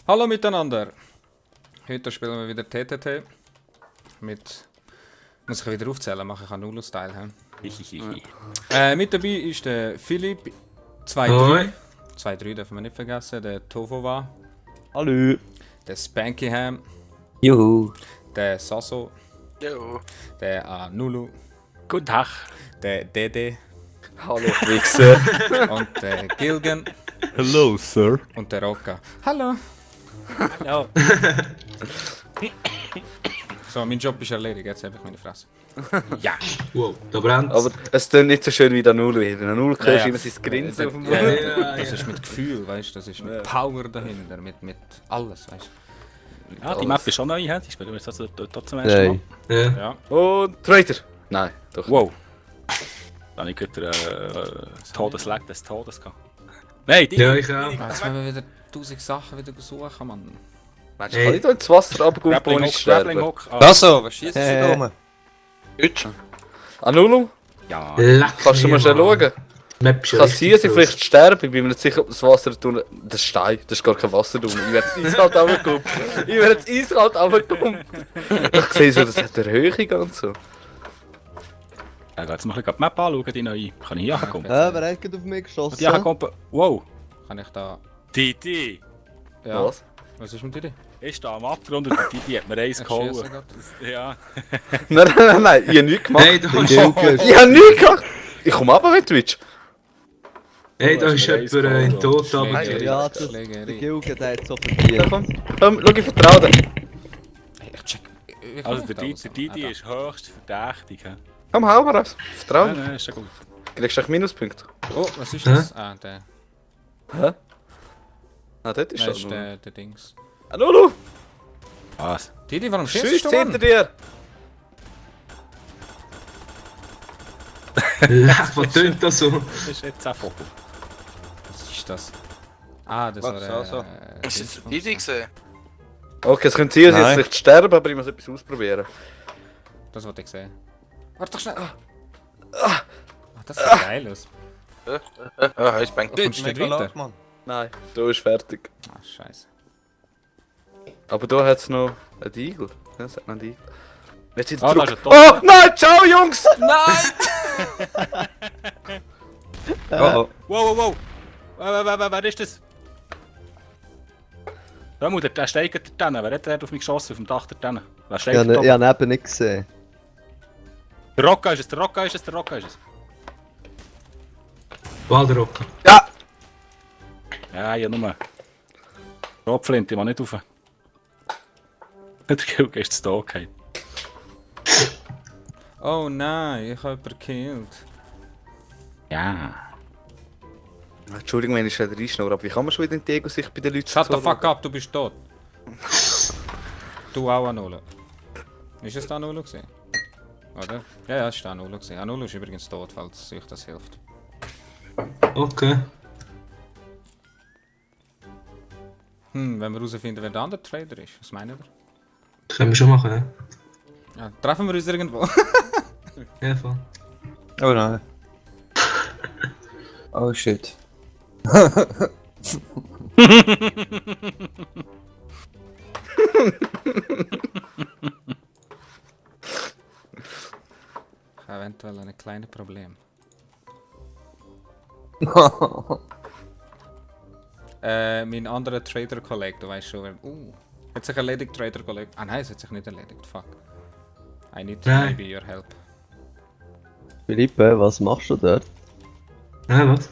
Hallo miteinander! Heute spielen wir wieder TTT. Mit. Muss ich wieder aufzählen, mache ich einen Nulu-Style. Mit dabei ist der Philipp 2-3. 2-3 dürfen wir nicht vergessen. Der Tofova. Hallo. Der Spanky Ham. Juhu. Der Sasso. Jo. Der Anulu. Guten Tag. Der Dede. Hallo, Wichser. Und der Gilgen. Hello, Sir. Und der Rocca. Hallo! Ja. So, mein Job ist erledigt, jetzt habe ich meine Fresse. Ja. Wow, da brennt. Aber es klingt nicht so schön wie der Null. Der Null hörst Ja, ja. immer sein Grinsen auf dem Mund. Das ist mit Gefühl, weißt du, das ist mit Power dahinter, mit alles, weißt Ja, die Map ist schon neu, he? Die spielen wir jetzt also dort zum ersten Mal. Ja. du. Ja. Und Trader. Nein, doch. Wow. Dann habe ich gerade Todesleck des Todes gehabt. Nein, die. Ja, ich auch. Jetzt wollen wir wieder 1000 Sachen wieder suchen, Mann. Meinst du, kann ich da ins Wasser abgehen, ohne zu sterben? Hook. Das so, was schießt du da rum? Anulu, Ja. Leck kannst du mal schnell schauen? Map ist Kann richtig hier sie gross. vielleicht sterben? Ich bin mir nicht sicher, ob das Wasser tun. Das ist Stein, das ist gar kein Wasser drin. Ich werde ins Eiskalt runtergekommen. Ich werde ins Eiskalt runtergekommen. Ich sehe so, das hat eine Erhöhung und so. Ja, jetzt mal die Map anschauen, die neue. Kann ich hier ankommen? Wer hat gerade auf mich geschossen? Die ankommen. Wow. Kann ich da. Didi. Ja. Was? Was ist mit dir? Ist da am Abgrund und Didi hat mir eins Ich geholt. schieße grad. Ja. Nein, ich habe nichts gemacht. Hey, da ist, Ich habe nichts gemacht. Ich komme runter mit Twitch. hey, da ist jemand in Tod Schlägerei. runtergefallen. Ja, das, Schlägerei. der Gilgen, der hat so Ja, verdient. komm, schau, ich vertraue dir. Hey, ich check. Wie Also kommt der das? Didi ist höchst verdächtig. He? Komm, hau mal raus. Vertrau Ja, dir. nein, ist ja gut. Kriegst du echt Minuspunkte? Oh, was ist das? Ah, der. Hä? Ah, das ist Das ist schon. der Dings. Anulu, Was? Didi, warum schießt schießt du, hinter Mann? dir. Leck, was tönt das so? Das ist jetzt ein Vogel. Was ist das? Ah, das war Was, so. Das Dings ist von- Didi gesehen. Okay, es könnte sein, dass ich Nein. vielleicht sterben, aber ich muss etwas ausprobieren. Das wollte ich sehen. Warte doch schnell. Ah, das sieht geil aus. Ja, ist Bank. Kommst du nicht weiter? Mann. Nein, da ist fertig. Ah, scheiße. Aber da hat es noch einen Igel. Ja, es hat noch einen Igel. Jetzt sind sie Ah, da zurück. ist ein Oh, nein, ciao Jungs! Nein! Oh, Wow, wow, wow! Wer ist das? Da muss der steigt da hinten. Wer hat auf mich geschossen? Auf dem Dach da hinten. Wer steigt Ich da? habe ihn eben nicht gesehen. Der Rocca ist es, der Rocca ist es, der Rocca ist es. Waldrocker. Ja, nur. Rotflint, ich mach nicht rauf. Der Gilg ist zu da, okay. Oh nein, ich habe jemanden gekillt. Ja. Entschuldigung, wenn ich wieder reinschnurre, aber wie kann man schon wieder in die Ego-Sicht bei den Leuten Shut the zuschauen? fuck up, du bist tot. Du auch Anolo. Ist es da Anolo gewesen? Oder? Ja, ja, es war Anolo gewesen. Anolo ist übrigens tot, falls euch das hilft. Okay. Wenn wir herausfinden, wer der andere Trader ist. Was meinen wir? Das können wir schon machen, ja? Ja, treffen wir uns irgendwo. Ja, voll. oh nein. Oh shit. Ich habe eventuell ein kleines Problem. Mein anderer Trader-Kollege, du weißt schon, wer. Hat sich erledigt, Trader-Kollege. Ah nein, es hat sich nicht erledigt, fuck. I need Nein. maybe your help. Philippe, was machst du dort? Ja, was?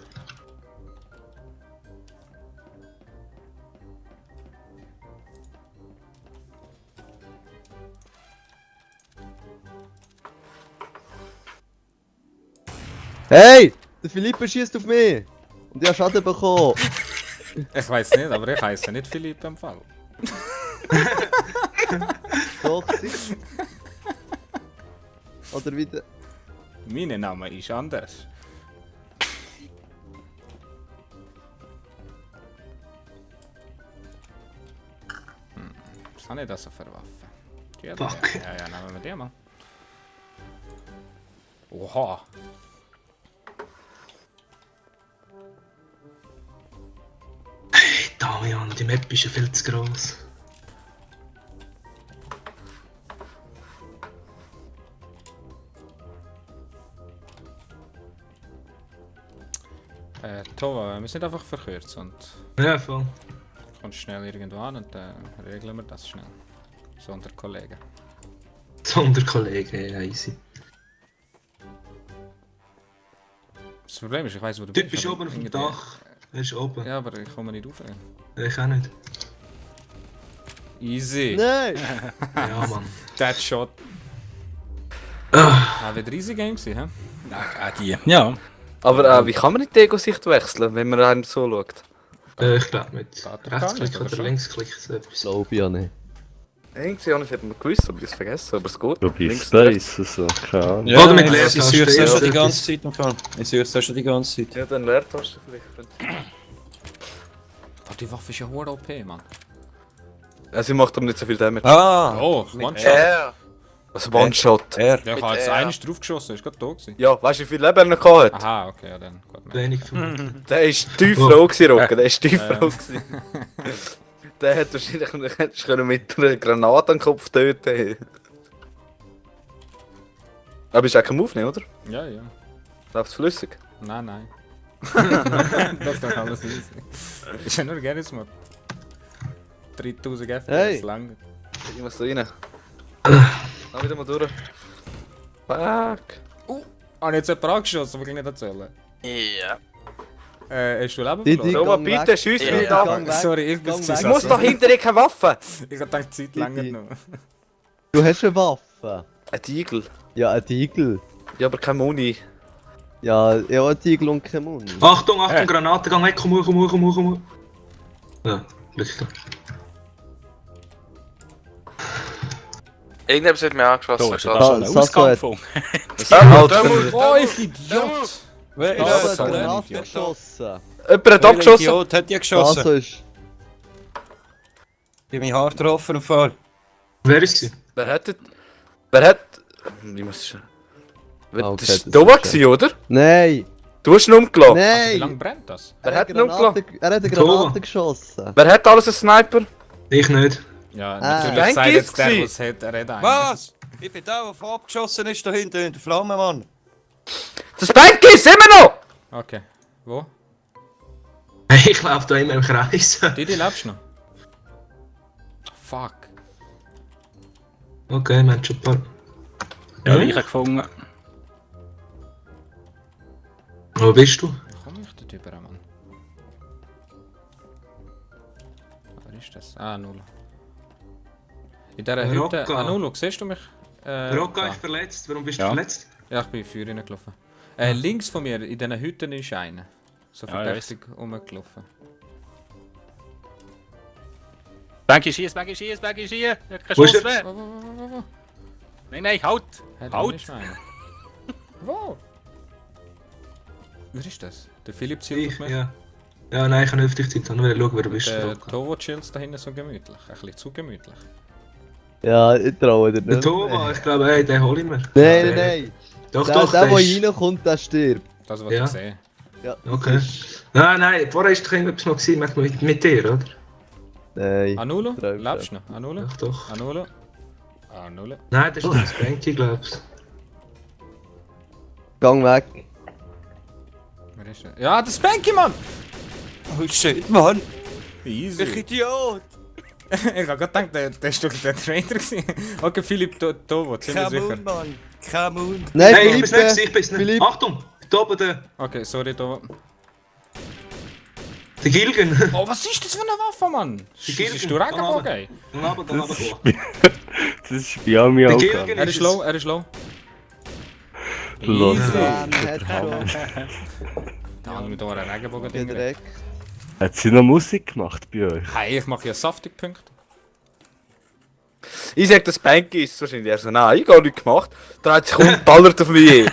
Hey! Der Philippe schießt auf mich! Und ich habe Schaden bekommen! Ich weiß nicht, aber ich heiße nicht Philipp im Fall. Doch, sicher. Oder wieder. Mein Name ist anders. Was habe ich das für eine Waffe? Die hat Fuck. ja, nehmen wir die mal. Oha! Damian, die Map ist ja viel zu gross. Tova, wir sind einfach verkürzt und Ja, voll. kommst schnell irgendwo an und dann regeln wir das schnell. So unter Kollegen. Sonderkollege, ja, easy. Das Problem ist, ich weiß, wo du Du bist. bist aber oben auf dem irgendwie- Dach. Er ist oben. Ja, aber ich komme nicht rauf. Ich auch nicht. Easy. Nein! Ja, Mann. That shot. Ah, Wird riesig Game gewesen, hä? Auch die. Ja. Aber wie kann man nicht die Ego-Sicht wechseln, wenn man einen so schaut? ich glaube mit Geht doch gar Rechtsklick nicht, aber oder schon. Linksklick so etwas. Glaube ja nicht. Irgendwie habe ich es gewusst, aber ich habe es vergessen, aber es geht. Du bist Links, Space, so, keine Ahnung. Ja, Oder mit ich Leertaste, suche es ja, schon die etwas. ganze Zeit im Fall. Ich suche es schon die ganze Zeit. Ja, dann Leertaste vielleicht. Oh, die Waffe ist ja hure OP, Mann. Ja, sie macht aber nicht so viel Damage. Ah! Oh, One-Shot. Also One-Shot. Er. Ja, ich habe jetzt einen drauf geschossen, ist gerade tot gewesen. Ja, weißt du, wie viel Leben er noch gehabt hat? Aha, okay, ja dann. Gut, mehr. Wenig vermutlich. Der ist tief roh gewesen, Rocker. Der ist tief Ja. roh gewesen. Der hätte wahrscheinlich können mit einer Granate an den Kopf töten. Aber ist auch kein Move, nicht, oder? Ja, ja. Läuft's flüssig? Nein, nein. Das ist doch alles easy. Ist ja nur gerne Mod. 3000 FPS, Hey. lang. Ich muss da rein. Dann wieder mal durch. Fuck. Habe ich jetzt jemanden angeschossen, aber ich nicht erzählen? Ja. Hast du Leben Die verloren? Thomas, Gang bitte, weg. schiess Ja, mich Gang ab. weg. Sorry, ich bin Gang zu weg. Ich muss doch hinter dir keine Waffe. Ich hab gedacht, die Zeit länger noch. Du hast eine Waffe. Ein Tiegel. Ja, ein Tiegel. Ja, aber kein Moni. Ja, ein Tiegel und kein Mund. Achtung, Achtung, Granate, gang weg, komm, komm, komm, komm. Ja, Glück gehabt. Irgendetwas hat mir angeschossen. Da ist gerade. das schon ein Sasso Ausgang hat- von. Oh, ich Idiot! Wer Ich ist habe das? eine Wer Granate geschossen. Jemand hat abgeschossen. Idiot hat die geschossen. Sasso ist... Ich habe mich hart getroffen im Fall. Wer ist sie? Wer hat... Wer hat... Ich muss schon... Ah, okay, Das das war Thomas, ist oder? Nein! Du hast ihn umgelassen. Wie lange Nein! brennt das? Wer Er hat ihn umgelassen? Er hat eine Tova. Granate geschossen. Wer hat alles einen Sniper? Ich nicht. Ja, Ah. natürlich Denk sagt jetzt der, ich's was hat, er hat einen. Was? Ich bin da, der abgeschossen ist, da hinten in der Flamme, Mann. Das Bank ist immer noch! Okay. Wo? Ich laufe da immer im Kreis. Didi, lebst du noch? Fuck. Okay, wir haben schon ein paar. Ja, ich habe gefunden. Wo bist du? Wie komme ich dort über, Mann? Wer ist das? Ah, Null. In dieser Hütte... Rocca. Ah, Null, siehst du mich? Rocca da. ist verletzt. Warum bist Ja. du verletzt? Ja, ich bin für ihn gelaufen. Links von mir, in diesen Hütten ist einer. So Ja, verdächtig rumgelaufen. Bank ist hier, Bank ist hier, Bank ist hier. Er hat keinen Wo ist Schuss er? mehr. Nein, nein, halt! Hey, Halt! ist einer. Wo? Wer ist das? Der Philipp zielt auf Ich, mich. ja. Ja, nein, ich kann nicht auf dich Zeit. Nur schauen, wer du bist. Der Rocca. Tovo chillt da hinten so gemütlich. Ein bisschen zu gemütlich. Ja, ich traue dir nicht. Der Thomas, ich glaube, ey, den hol ich mir. Nein, nein, nein. Doch, Der, doch, der ist- reinkommt, der stirbt. Das, was Ja. ich sehe. Ja, das Okay. ist- Nein, vorher ist doch irgendetwas noch gewesen mit dir, oder? Nein. Anulo? Träumst Lebst du noch? Anulo? Doch, doch. Anulo? Anulo? Nein, das ist das Banky, glaubst Gang weg. Wer ist der? Ja, das Banky, Mann! Oh shit, Mann! Easy. Ich Idiot! Ich hab gerade gedacht, der ist doch der Trainer gewesen. Okay, Philipp Tovo, ziemlich Kein sicher. Mund, Mann! Kein Mund! Nein, Hey, ich bin's Philippe! nicht, ich bin's nicht. Philipp. Achtung! Da oben der Okay, sorry, Tovo. Gilgen. Oh, was ist das für eine Waffe, Mann? Gilgen. Schießt du Regenbogen? ey? Geh runter, geh runter. Das ist bei mir Der auch Gilgen gegangen. Er ist low, er ist low. Los. Easy. Hat schon Da haben wir hier einen Regenbogen drin. direkt. Hat sie noch Musik gemacht bei euch? Hey, ich mache ja saftig Punkte. Ich sag, das Bank ist wahrscheinlich. Er so, nein, ich hab nichts gemacht. Der hat sich ballert auf mich.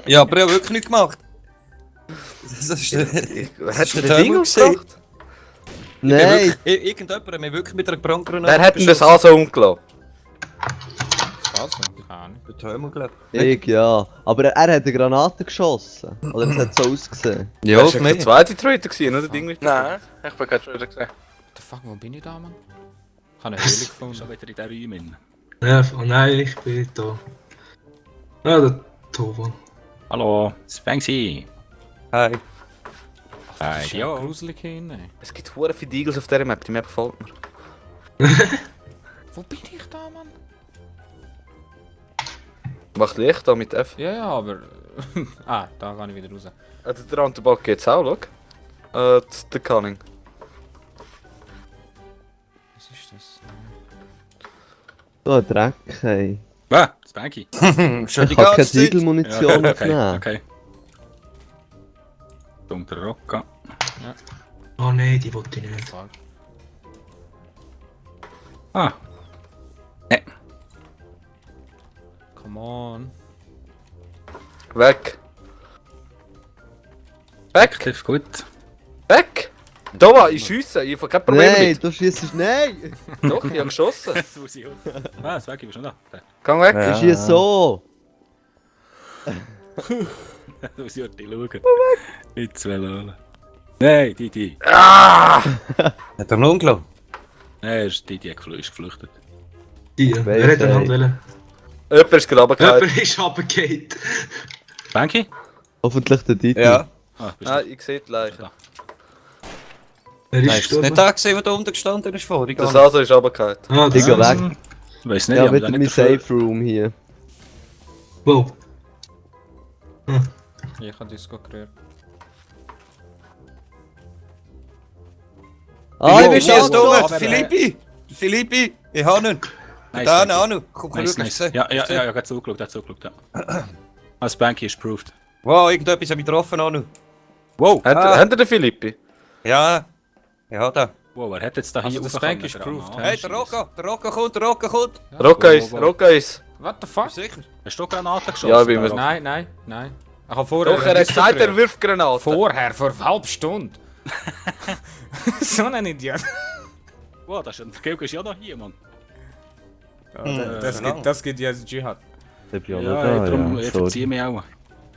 Ja, aber ich habe wirklich nichts gemacht. Das ist Wer hat der denn das Ding Thermo umgebracht? Nein! Irgendjemand hat mich wirklich mit einer Brandgranate Wer hat denn das beschossen. also umgelassen? Also, keine Ahnung. Der Thermo, glaub Ich, ja. Aber er hat eine Granate geschossen. Oder es hat so ausgesehen. Ja, Das auf war der mich. zweite Trader gewesen, oder? Irgendwie? Nein, ich bin gerade schon wieder gesehen. What the fuck, wo bin ich da, Mann? Ich habe eine Höhle Schon gefunden. wieder in den Räumen. Ja, oh nein, ich bin da. Ja, der Tovo. Hallo, Spanksy. Hi. Hi, Das ist ja ja. gruselig hier rein. Es gibt hure viele Eagles auf dieser Map, die Map gefällt mir. Wo bin ich da, Mann? Macht Licht da mit F. Ja, ja, aber... ah, da kann ich wieder raus. Also der Antibac geht's auch, schau. Der Cunning. Was ist das? So ein Dreck, hey. Ah, Spanky. Schon Ich die kann keine ganze Zeit. Siegelmunition okay, aufnehmen. okay. Kommt der Rocca. Oh nein, die wollte ich nicht. Fuck. Ah, Come on. Weg. Weg. aktiv, gut. Weg. Da war ich schiesse, ich habe kein Problem Nein, damit. du schießt. Nein! Doch, ich habe geschossen. Ah, Spanky, bist du noch da? Geh weg. Ich schieße so! Da muss ich heute schauen. Jetzt will holen. Nein, die. Hat er noch umgelassen? Nein, die ist geflüchtet. Die, wer hat den Hand wählen? Jemand ist gerade runtergefallen. Jemand ist runtergefallen. Spanky? Hoffentlich der Didi. Ja. Ah, bist du Nein, ich sehe die Leiche. Wer Nein, ist ist das nicht gestorben? da gesehen, wo da unten gestanden ist vorhin? Der Sasa ist runtergefallen. Ah, Ich das geh weg. Ich weiß nicht, Ja, ich mit habe dem nicht dafür- Safe Room hier. Wow. Ich habe Disco gerührt. Ah, Philippi schießt da! um! aber, Philippi! Philippi! Ich habe ihn! Nice, Da, Spanky. Anu! Komm, Nice, schau, nice. hast du Ja, gesehen? ja, Hast du ja, gesehen? ich habe zugeschaut, ja. Ah, Spanky ist proved. Wow, irgendetwas hat mich getroffen, Anu. Wow! Habt ihr den Philippi? Ja, ich habe den. Wow, wer hat jetzt da Also hier der raufgekommen, Spank ist der proved, Anna? hä? Hey, der Rocco kommt, der Rocco kommt! Ja, Rocca go, ist, go, go. Rocca ist. What the fuck? Sicher? Hast du Granaten geschossen? Ja, wie man- da? Nein, nein, nein. Ich habe vorher... Doch, er hat gesagt, er wirft Granaten. Vorher, vor einer halben Stunde. So ein Idiot. Wow, der Gilg ist ja noch hier, Mann. Das geht jetzt Jihad. Der bin ja Ja, noch da, darum, ja. ich Sorry. verziehe mich auch.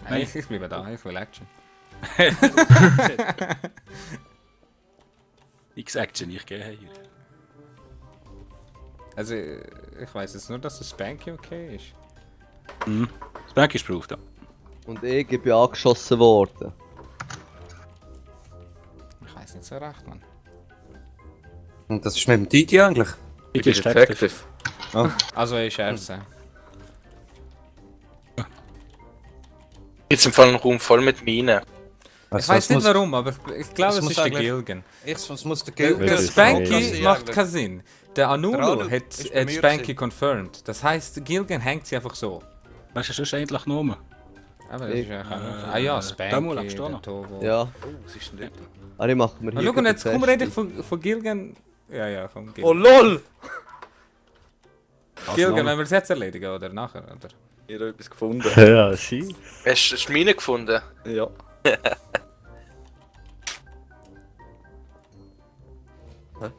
Nein, ich bleibe da, ich will Action. X-Action, ich gehe hier. Also, ich weiß jetzt nur, dass das Spanky okay ist. Spanky ist proved, ja. Und ich bin angeschossen worden. Ich weiß nicht so recht, Mann. Und das ist mit dem Didi eigentlich? Ich bin Detective. Also, er ist RC. Jetzt im Fall ein Raum voll mit Minen. Ich weiß nicht warum, aber ich glaube, es es muss ist der eigentlich- Gilgen. Es muss der Der Gilg... Das ist Spanky auch- macht keinen Sinn. Der Anulo Der Anu hat ist bei mir Spanky gewesen. confirmed. Das heisst, Gilgen hängt sie einfach so. Weißt du, sonst endlich genommen? Aber das Ich- ist ja ah ja, Spanky, da muss du der noch. Tovo. Ja. Was ist denn dort? Aber ich mache mir Ah, hier schau, und jetzt gerade kommen wir eine endlich von Gilgen... Ja, von Gilgen. Oh lol! Gilgen, wenn wir es jetzt erledigen, oder nachher, oder? Ich habe etwas gefunden. Ja, sie. Hast du Minen gefunden? Ja. Hä?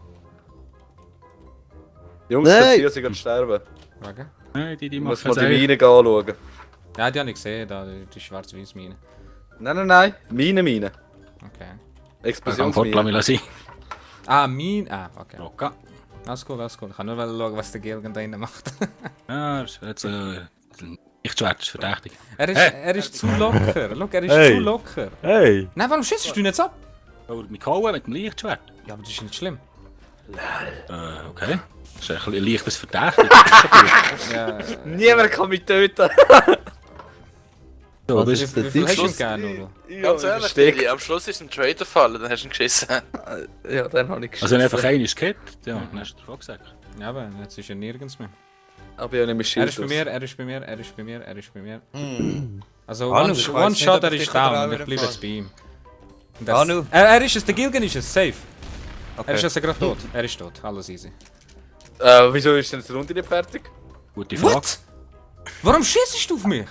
Jungs, Nein! hier sind gerade sterben. Wegen? Nein, die Ich machen muss mal es die eigentlich. Mine anschauen. Ja, die habe ich gesehen, da, die schwarz-weiß Mine. Nein. Mine. Okay. Ich kann fortlassen lassen. Ah, Mine. Ah, okay. Rocca. Alles gut, alles gut. Ich kann nur schauen, was der Gilgen da drinnen macht. Ja, das ist jetzt nicht schwer, das ist verdächtig. Er ist zu locker. Schau, er ist Hey. zu locker. Hey! Nein, warum schießt du ihn jetzt ab? Oh, mit Kauen mit dem Lichtschwert. Ja, aber das ist nicht schlimm. Okay. Das ist ein bisschen leichtes verdächtig. Ja, Niemand kann mich töten. So, Was bist ist der wie viel hast du Dick? ihm gegeben, Nudo? Ganz ehrlich, versteckt. Didi, am Schluss ist ein Traitor gefallen, dann hast du ihn geschissen. Ja, dann habe ich geschossen. Also wenn einfach einer ist gekippt, ja, dann hast du davon gesagt. Ja, aber jetzt ist er nirgends mehr. Aber ich habe nicht Er mehr ist bei mir, er ist bei mir, er ist bei mir, er ist bei mir. Also Anu, one, ich weiss one nicht, Shot, ob er ich ist dich down vertraue und ich im bleibe Fall. jetzt bei ihm. Und Anu. Er ist es, der Gilgen ist es, safe. Er Okay. ist also gerade tot. Er ist tot, alles easy. Wieso ist denn die Runde nicht fertig? Gute Frage. What? Warum schießt du auf mich?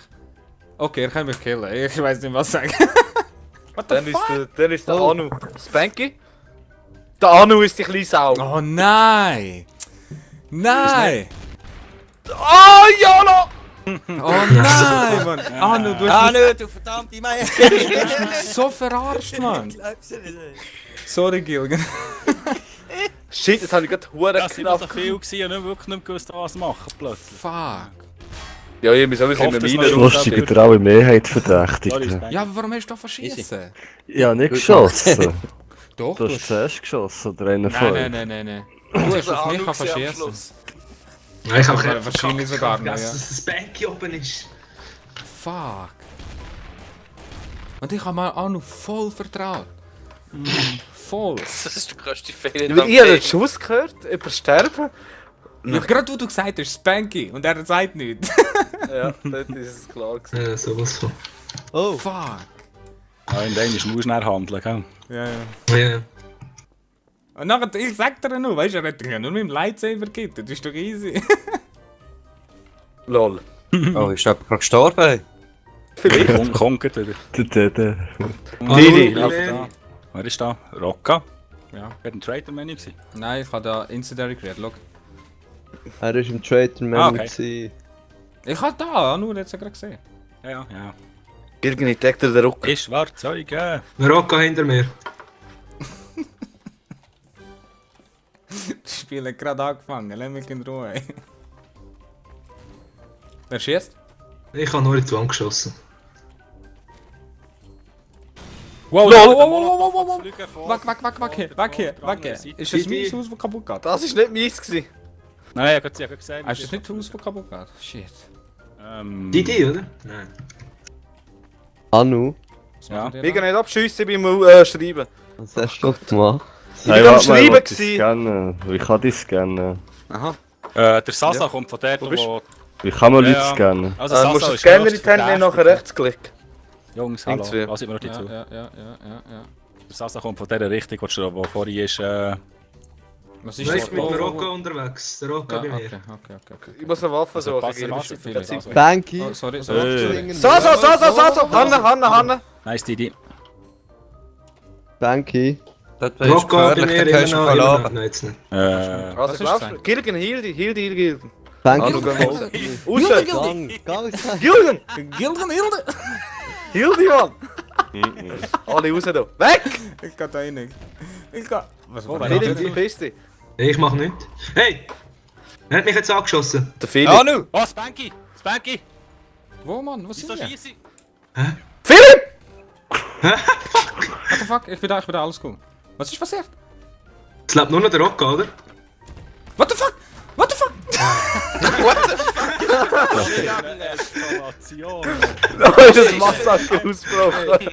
Okay, er kann mich killen, ich weiß nicht was sagen. What the fuck? Dann ist der Anu. Spanky? Der Anu ist die kleine Sau. Oh nein! Nein! Oh, Jolo! Oh nein, Mann! Anu, du hast Nö, du verdammte Meier! mich so verarscht, Mann! Sorry, Gilgen. Shit, jetzt hab ich gerade Huren Das war so knapp. viel gewesen und wirklich nicht gewusst, was machen plötzlich. Fuck. Ja, ich muss sowieso in Hofft, der dass Mine man- Lustig, der alle Mehrheit Sorry, verdächtigt. Spanky. Ja, aber warum hast du da verschießen? Ja, nicht geschossen. Doch, Du hast zuerst geschossen oder einer von euch? Nein. Du hast auf mich verschießen. Ja, ich hab Aber wahrscheinlich sogar noch, ja. dass das Banky oben ist. Fuck. Und ich habe mal Anu voll vertraut. Voll. Das ist der größte Fehler. Weil ich habe den Schuss gehört, jemand sterben. Ja, gerade wo du gesagt hast, Spanky, und er sagt nichts. Ja, dort ist es klar gewesen. Ja, sowas von. Oh, Fuck. Ja, in dem musst du schnell handeln, gell? Ja. Ja. Und nachher, ich sag dir nur, weißt du, er hat dich ja nur mit dem Lightsaber gekittet, das ist doch easy. Lol. Oh, ist jemand gerade gestorben? Vielleicht. Konket wieder. Der. Didi. Hallo, Wer ist da? Rocca? Ja. Wer ein Traitor-Menü gewesen? Nein, ich habe da Incendiary kreiert, schau. er war im Traitor-Menü. Okay. Ich habe da, Anu, hat es ja gerade gesehen. Ja. Irgendwie deckt er den Rücken. Ist wahr, Zeuge. Rocca hinter mir. Das Spiel hat gerade angefangen, lass mich in Ruhe. Wer schießt? Ich habe nur in die Wand geschossen. Wow, wow. Weg hier. Ist das mein Haus, das kaputt geht? Das war nicht meins gewesen. Nein, ich habe gesehen. Ist das nicht das Haus, das kaputt geht? Shit. Didi, oder? Nein. Anu, Was Ja. macht ihr Ich da? kann nicht abschiessen beim Schreiben. was hast du gemacht? Ich bin am Schreiben gewesen. scannen. Wie kann ich scannen? Aha. Der Sasa kommt von dort, Wo bist wo... Wie kann man Ja, Leute ja. scannen? Also Du musst den Scanner in die Hände nehmen, nachher rechtsklicken. Jungs, hallo. Irgendwie. Was sieht mir noch nicht zu? Ja. Der Sasa kommt von der Richtung, wo vorhin ist... Was Ich ist bin das? mit dem Rocca unterwegs. Der Rocca bei mir. Okay. Ich muss eine Waffe suchen. passen, Philipp. Banky. Oh, sorry. Sasa! Hanne! Nice, Didi. Banky. Das ist Rocca bei gefährlich, mir, den kannst du immer noch. verlaben. Nein, jetzt nicht. Also, Was ist glaubst das? du? Gilgen, Hildi. Banky. Anu, geh raus. Gang. Gilgen! Hilde! Hildi, Mann! Alle raus da. Weg! Ich kann da rein. Ich kann... Was war Philipp, verpiss dich. Ich mach nichts. Hey! Er hat mich jetzt angeschossen. Der Philipp. Anu! Oh, Spanky! Spanky! Wo, Mann? Was Wieso ist das? schieße ich? Philipp! What the fuck? Ich bin da, alles cool. Was ist passiert? Es lebt nur noch der Rocca, oder? What the fuck? Eskalation! Da ist das Massaker ausgebrochen.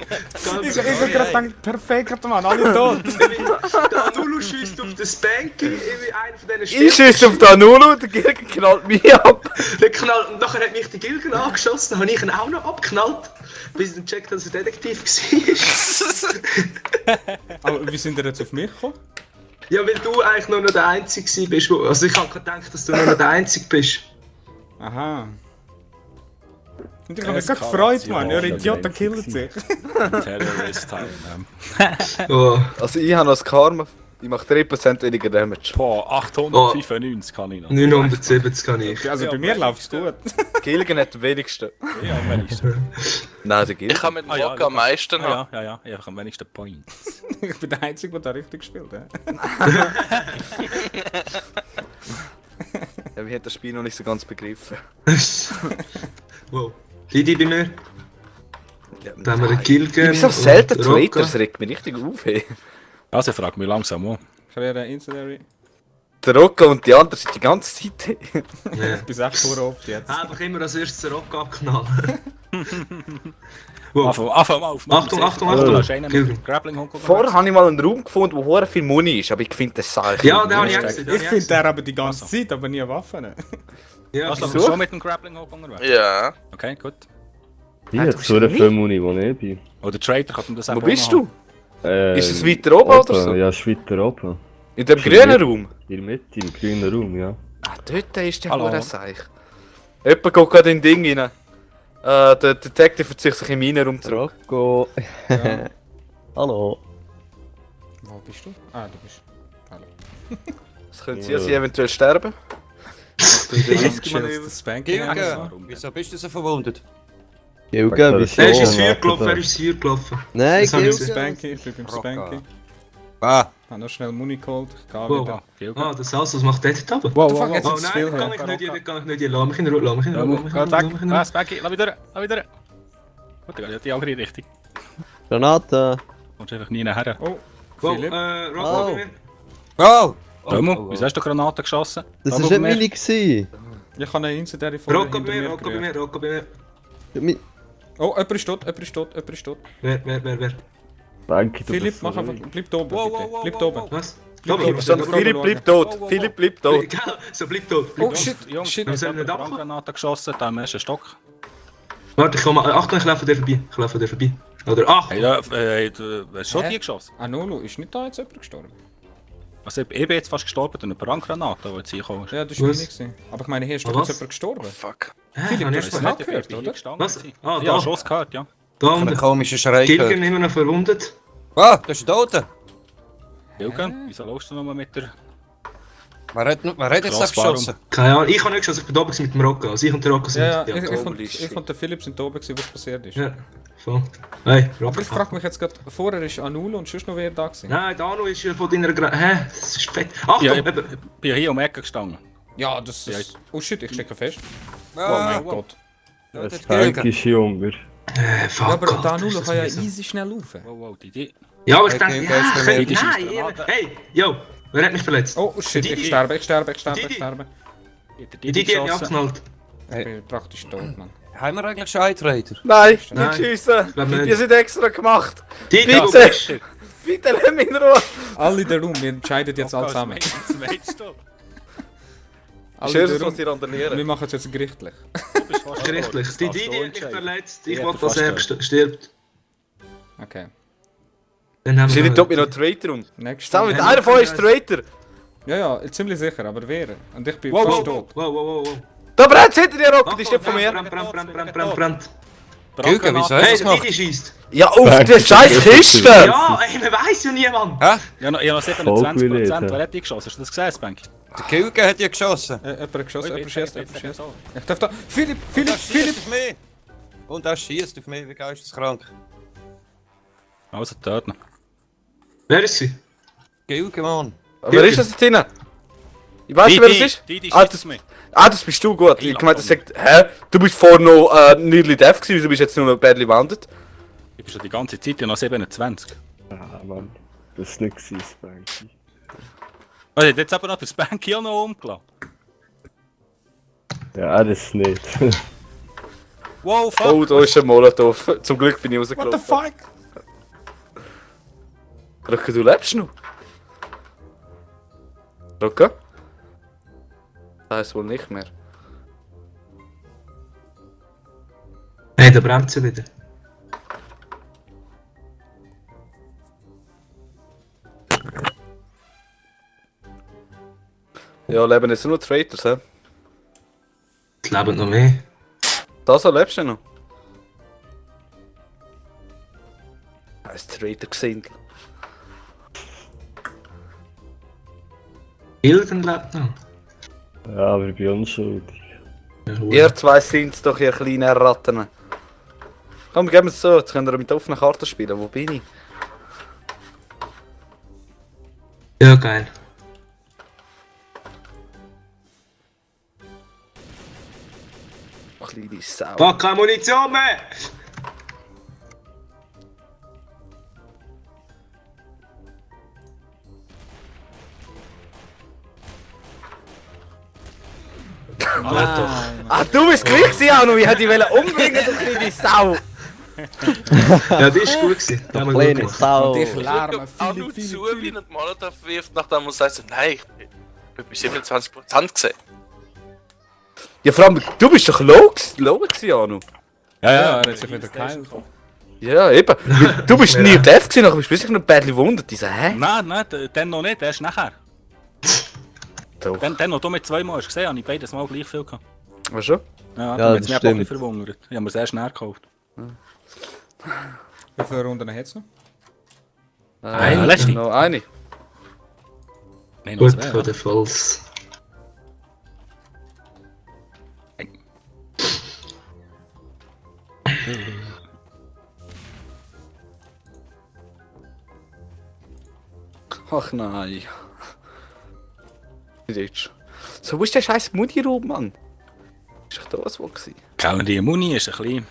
Ich hab gerade gedacht, perfekt, Mann, alle tot. Der Nulu schießt auf den Spanky, irgendwie einer von diesen Ich schieße auf den Nulu, der Gilgen knallt mich ab. Der knallt, und nachher hat mich der Gilgen angeschossen, dann habe ich ihn auch noch abgeknallt, bis ich dann checkt, dass er Detektiv war. Aber wie sind ihr jetzt auf mich gekommen? Ja, weil du eigentlich nur noch der Einzige bist, wo, also ich habe gedacht, dass du nur noch der Einzige bist. Aha. Und ich hab mich gerade gefreut, Mann. Ihr Idioten killen sich. Terrorist Time. Oh. Also ich habe noch das Karma. Ich mache 3% weniger Damage. Boah, 895 kann ich noch. 970 kann ich. Also bei mir läuft's gut. Gilgen hat am wenigsten. Ja, am wenigsten. Nein, der Gilgen. Ich kann mit dem Ah, ja, Rocca am meisten haben. Ja, ich habe am wenigsten Points. Ich bin der Einzige, der da richtig gespielt hat. Ja, wir haben das Spiel noch nicht so ganz begriffen. Wow. Didi bei mir. Ja, Dann haben wir den ich Gilgen. bin so und selten den Rocca. Traitors, regt mich richtig auf. Hey. Also, ich frage mich langsam an. Kreiere Incendiary. Der Rocca und die anderen sind die ganze Zeit. Ja. Ich bin echt pur oft jetzt. Einfach immer als erstes den Rocca abknallen. Wow. Anfang mal auf. Achtung, Achtung, Du Achtung. hast einen mit dem Grappling Hook Vorher habe ich mal einen Raum gefunden, wo hure viel Muni ist, aber ich finde das Sache. Ja, den habe ich auch gesehen. Ich finde der aber die ganze Zeit, aber nie Waffen. Ja, Also, genau. schon mit dem Grappling Hook unterwegs? Ja. Okay, gut. Ich du habe bist so eine nie- viel Muni, wo ich bin. Oder Trader kann man das Wo bist du? Ähm, Ist es weiter oben oder so? Ja, ist weiter oben. In dem grünen Raum? In der Mitte, im grünen Raum, ja. Ah, dort ist der Hallo. hure Seich. Jemand geht gerade in den Ding rein. Der Detective verzieht sich in meinen Raum zurück. Rocco. Hallo. Wo bist du? Ah, du bist. Hallo. Das könnte sein, dass sie eventuell sterben. Chills Spanky. Gilge, wieso bist du so verwundet? Gilge, wieso? Er ist ins Feuer gelaufen, er ist ins Feuer gelaufen. Nein, Das hab ich Gilge. Spanky, ich bin beim Spanky. Ah, Ich habe noch schnell Muni geholt. Ich gehe Wow. wieder. Gilge. Ah, das alles, was macht der dort oben? Wow, Fuck, wow, jetzt wow. Oh ist es nein, viel kann her. ich nicht hier, lass mich in Ruhe, lass mich in Ruhe, lass mich in Ruhe, lass mich in Ruhe, Geht lass mich weg. in Ruhe. Was, Becky? Lass mich durch. Gut, dann geht die andere Richtung. Granate. Kommst einfach nie nachher. Oh, Wow, Philipp. Rocco bei mir. oh! Tomo, wieso hast du Granaten geschossen? Das Aber war nicht mehr- meine. Gewesen. Ich habe eine incidentelle Folge Rocco bei hinter mir, mir Rocco bei gerührt. mir, Rocco bei mir. Mi- Oh, jemand ist tot, jemand ist tot, jemand ist tot. Wer? Danke, du Philipp, bist mach so einfach, ruhig. bleib da oben, Wow, bitte. wow, wow, Bleib wow, da oben. wow. Was? Bleib Bleib da Stand, oben. Philipp bleibt tot. Philipp bleibt tot. So, bleib tot. Oh shit, Jungs, shit. Wir sollen nicht abkommen. Brandgranaten geschossen, da am ersten Stock. Warte, ich komme mal. Achtung, ich laufe dir vorbei. Oder, ach! Hey, du hast schon Hä? die geschossen. Ah, Nolo, ist nicht da jetzt jemand gestorben? Also, ich bin jetzt fast gestorben durch eine Brandgranate, die jetzt hier kommst. Ja, das war Was? meine gewesen. Aber ich meine, hier ist Ah, doch jetzt was? jemand gestorben. Fuck. Philipp, hab du ich hast nicht es nicht gehört, oder? Was? Ah, Ja, da. Schuss gehört, ja. Da Einen unten. komischen Schrei Gilgen gehört. immer noch verwundet. Ah, das ist ein Toter. Jürgen, wieso läufst du noch mal mit der... Wer hat jetzt das Crossbar geschossen? Keine Ahnung, ich habe nicht geschossen, ich bin da oben mit dem Rocco. Also ich und der Rocco sind. Ja, ja, ja. ich und der Philipp sind da oben gewesen, was passiert ist. Ja, voll. Hey, Aber Rocco. ich frage mich jetzt gerade, vorher ist Anulo und sonst noch wer da gewesen? Nein, der Anu ist ja von deiner Hä? Das ist fett. Achtung, Ja, ich eben. bin ja hier um die Ecke gestanden. Ja, das Ja, ist... Oh shit, ich stecke fest. Oh Ah, mein Gott. da hat Spanky Gilge. ist junger. Fuck. Ja, aber Gott, der ist Anulo das kann ja mühsam. easy schnell laufen. Wow, wow, die... Ja, aber ich Okay, denke, der ist nein, bei mir. Die schießt nein, Granate. hey, yo, wer hat mich verletzt? Oh shit, Didi. ich sterbe. Die hat mich abgeknallt. Ich bin praktisch tot, Mann. Haben wir eigentlich Scheiträder? Nein, Nein. nicht schiessen. Glaub nicht. Die sind extra gemacht. Didi, Bitte. wo bist du? Bitte lass mich in Ruhe. Alle in der Raum, wir entscheiden jetzt alle zusammen. Zum Heizstock. Alle Ist in das, der was Raum. sie randalieren? Wir machen es jetzt gerichtlich. Du bist fast Gerichtlich. tot, Die das Didi darfst du hat mich entscheiden. verletzt. Ich Ja, wollte, du dass er fast stirbt. Okay. Dann haben Ist wir nicht noch- ob ich noch Traitor und. Nächstes Zusammen mit Ja, einer von euch ist Traitor. Ja, ja, ziemlich sicher, aber wer? Und ich bin Wow, fast wow, tot. wow, wow, wow. Da brennt hinter dir, Rocco, die ist nicht von mir. Brand. Gilge, wieso hast du Hey, das der gemacht? Didi schießt. Ja, auf die scheiß Kiste. Ja, ey, man weiß ja niemand. Hä? Ich habe noch 27%. Wer hat die geschossen? Hast du das gesehen, Spanky? Der Gilge hat ja geschossen. Jemand hat geschossen, Ui, jemand schießt, jetzt- jemand jetzt- schießt. Ich darf da... Philipp, Und Philipp, er Philipp! schießt auf mich. Und er schießt auf mich wie geisteskrank. Also, töten. Wer ist sie? Gilge, Mann. Wer ist das jetzt hinten? Ich weiß nicht, wer das ist. Die Ah, schießt das- auf mich. Ah, das bist du, gut. Ich meinte, das sagt, hä? Du bist vorher noch nearly deaf gewesen, du bist jetzt nur noch badly wounded. Ich bin schon die ganze Zeit ja noch 27. Ah, Mann. Das ist nicht gewesen, Spanky. Also, jetzt aber noch den Spanky auch noch umgelassen. Ja, das nicht. Wow, fuck! Oh, da ist ein Molotov. Zum Glück bin ich rausgelaufen. fuck? Rocco, du lebst noch? Rocco? Das heißt wohl nicht mehr. Hey, da brennt sie wieder. Ja, leben jetzt nur Traitors, hä? Es leben noch mehr. Da so lebst du noch? Er ist Traitor gesehen. Gilgen lebt noch. Ja, aber ich bin unschuldig. Ihr zwei sind's doch, ihr kleinen Ratten. Komm, geben wir es so, jetzt könnt ihr mit offenen Karten spielen. Wo bin ich? Ja, geil. Kleine Sau. Fuck, keine Munition mehr! Ah, du bist gleich gewesen, Anu. Ich hätte dich umbringen, du kleine Sau. Ja, die ist gut gewesen. Die haben wir gut Kleine gemacht. Sau. Und ich lärme, Auch Philipp, nur Philipp, zu, Philipp. wie und Molotov wirft, nachdem er sagt, so, nein, ich bin bei 27% gesehen. Ja, vor allem, du bist doch low gewesen, Anu. Ja, er hat sich wieder geheilt. Ja, eben. Weil du bist nie deaf gewesen, nachher bist du plötzlich noch badly wundert. Ich so, hä? Nein, dann noch nicht, erst nachher. Doch. Dann noch du mit zweimal hast gesehen, habe ich beides mal gleich viel gehabt. Weißt du? Ja, Ja, dann hat das mich einfach ein stimmt. bisschen verwundert. Ich habe mir sehr schnell gekauft. Wie viele Runden hat es noch? letzte. Noch eine. Nein, noch Gut zwei. für den Falls. Ach nein. Nicht. So, wo ist der scheiß Muni-Raum, Mann? Ist doch da was wo gewesen? Genau, die Muni ist ein bisschen...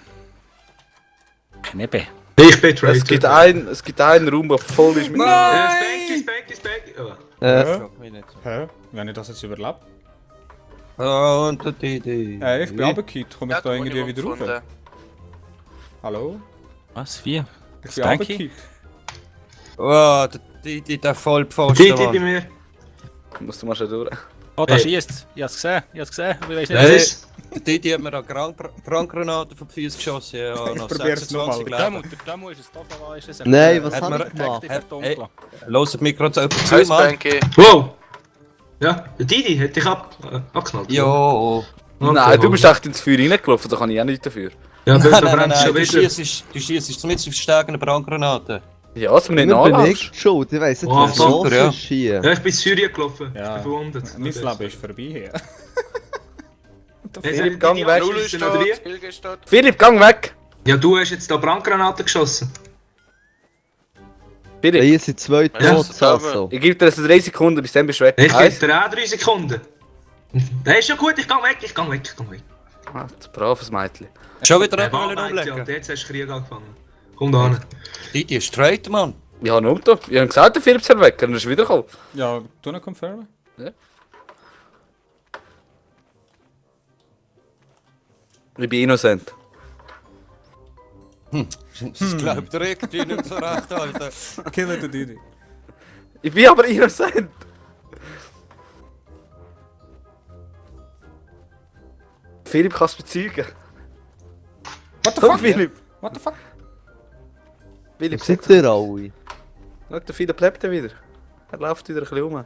Knebe. Ich bin Traitor. Es gibt einen Raum, der voll ist mit... Spanky. Oh. Frag mich nicht so. Hä? Wie habe ich das jetzt überlebt? Und die. Ich bin runtergefallen. Komme ich da irgendwie wieder rauf? rauf? Hallo? Was? Wie? Ich bin Spanky? runtergefallen. Oh, der Vollpfosten, Die bei Mann. mir. Musst du mal schon durch. Oh, da Hey. schießt. Ich hab's gesehen. Aber ich weiß nicht, Was ist? Die hat mir eine Brandgranate von die Füße geschossen. Ja, noch probier's noch 26 mal. Leben. Demo ist es doch, aber ist es Nein, was Hat hab mir- ich gemacht? Hey, hört mich gerade so jemand zu, Hey, Mann? Spanky. Wow! Ja, der Didi hat dich abgeknallt. Jo. Okay, Nein, du wow. bist echt ins Feuer reingelaufen, da kann ich auch nichts dafür. Ja, Nein, da nein, brennt schon du wieder. schießt mit verstärkenden Brandgranaten. Ja, dass du mir nicht Immer bin ich nachlässt. schuld, ich weiss nicht, Oh, was super, los ja. ist hier. Ja, ich bin in Syrien gelaufen. Ja. Ich bin verwundet. Mein Leben ist vorbei hier. Philipp, gang weg. Lulu ist tot, Hilge ist tot. Philipp, gang weg! Ja, du hast jetzt da Brandgranaten geschossen. Philipp, Hier sind zwei Ja, tot, das aber- also. ich gebe dir jetzt 3 Sekunden, bis dann bist du weg. Ich gebe Eins. dir auch 3 Sekunden. Das ist schon gut, ich gang weg. Ah, du braves Mädchen. Schon wieder Ja, jemanden und umlegen. jetzt hast du Krieg angefangen. Komm da hin. Die ist straight, Mann. Ja, nur da. Ich habe gesagt, der Philipp soll weg, dann ist er wiedergekommen. Ja, du noch confirmen? Ich bin innocent. Das glaubt er irgendwie nicht so recht, Alter. Killen den Didi. Ich bin aber innocent. Philipp kann es bezeugen. What the Komm, fuck? Philipp. What the fuck? Philipp, Wo seid ihr alle? schau, der Philipp lebt ja wieder. Er läuft wieder ein bisschen rum.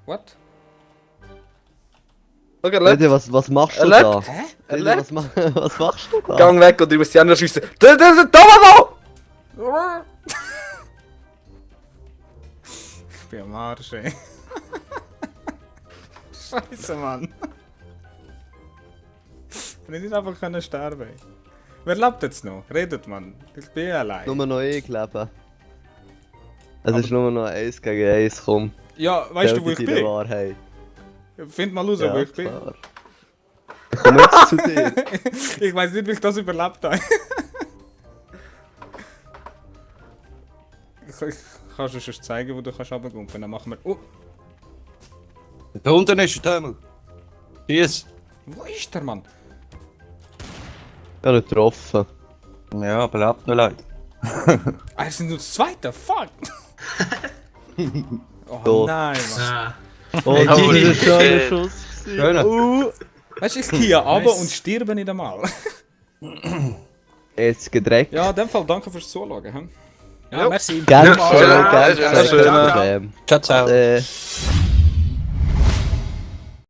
What? Schau, er Leute, lebt. was machst du Er da? lebt. Er Leute, lebt. was machst du da? Gang weg und du musst die anderen schiessen. Da ist Tomado! Ich bin am Arsch, ey. Scheiße, Mann. Ich nicht einfach können sterben. Ey. Wer lebt jetzt noch? Redet, Mann. Ich bin allein. Nur noch ich leben. Es ist nur noch 1 gegen 1, komm. Ja, weißt du, wo ich Tell dir die bin? Wahrheit. Find mal raus, wo ich bin. klar. Ich komme jetzt zu dir. Ich weiß nicht, wie ich das überlebt habe. Ich kann dir schon zeigen, wo du kannst runtergumpen. Dann machen wir... Oh, Da unten ist der Himmel. Schieß. wo ist der, Mann? Ich habe ihn getroffen. Ja, aber lebt noch leid. Ah, es sind nur das Zweite, fuck! Oh Tot. nein, Mann. Ah. Oh, Hey, das ist Didi. ein schöner Hey. Schuss. Schöner. Weißt du, ich gehe runter und sterbe nicht einmal. Jetzt gedreckt. Ja, in dem Fall danke fürs Zuschauen. Hm? Ja, merci. Ganz Ja, schön, schön, ganz schön, schön. schön. Kein Problem. Ciao, ciao.